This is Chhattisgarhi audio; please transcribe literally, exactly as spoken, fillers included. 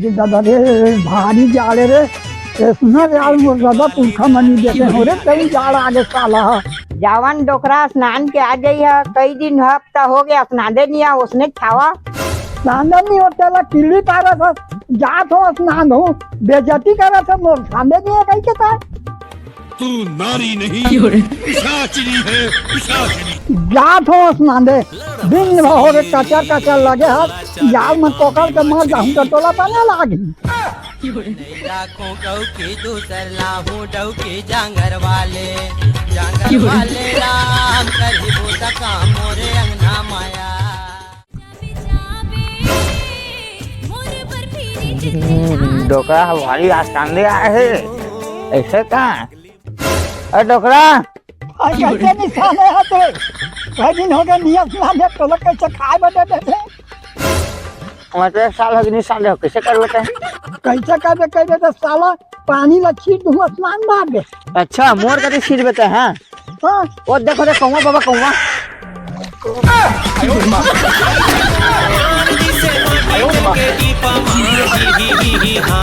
ये दादा रे, भारी जाड़ हे रे। इसने रे यार, मोर दादा पुरखा मनी देते हो रे, कई जाड़ आगे साला। जावन डोकरा, स्नान के आ जाई ह, कई दिन हफ्ता हो गया, स्नान दे निया, उसने छावा। स्नान दे नहीं होते ला, किल्ली पारा था, जात हो स्नान हो, बेइज्जती करा था, मोर स्नान दे नहीं है, कहीं के था। तू नारी नहीं, क्यों रे? पिशाचिनी है, पिशाचिनी। जात हो स्नान दे, दिन भर हो रे कचर कचर लगे हाथ, यार मैं कोकर के मर जाऊं तो टोला पाने लागी। राखो गौ की दूसर लाहू डौ की जांगर वाले, जांगर वाले राम करही बूता काम मोरे अंगना माया। हम्म, डोकरा ह भारी आस्तान दे आए हे। ऐसे का? अरे डोकरा। अरे कैसे निशान है तू? कई दिन हो गए नियत ना दे, तो लोग कैसे खाए बदे देते? मतलब साल हो गए निशान दे, कैसे करबे ते? कैसे करबे, करबे तो साला पानी ला छीट दूं, स्नान मार दे। अच्छा, मोर कती छीट बेते हैं? हाँ। वो देखो रे, कौवा बाबा, कौवा।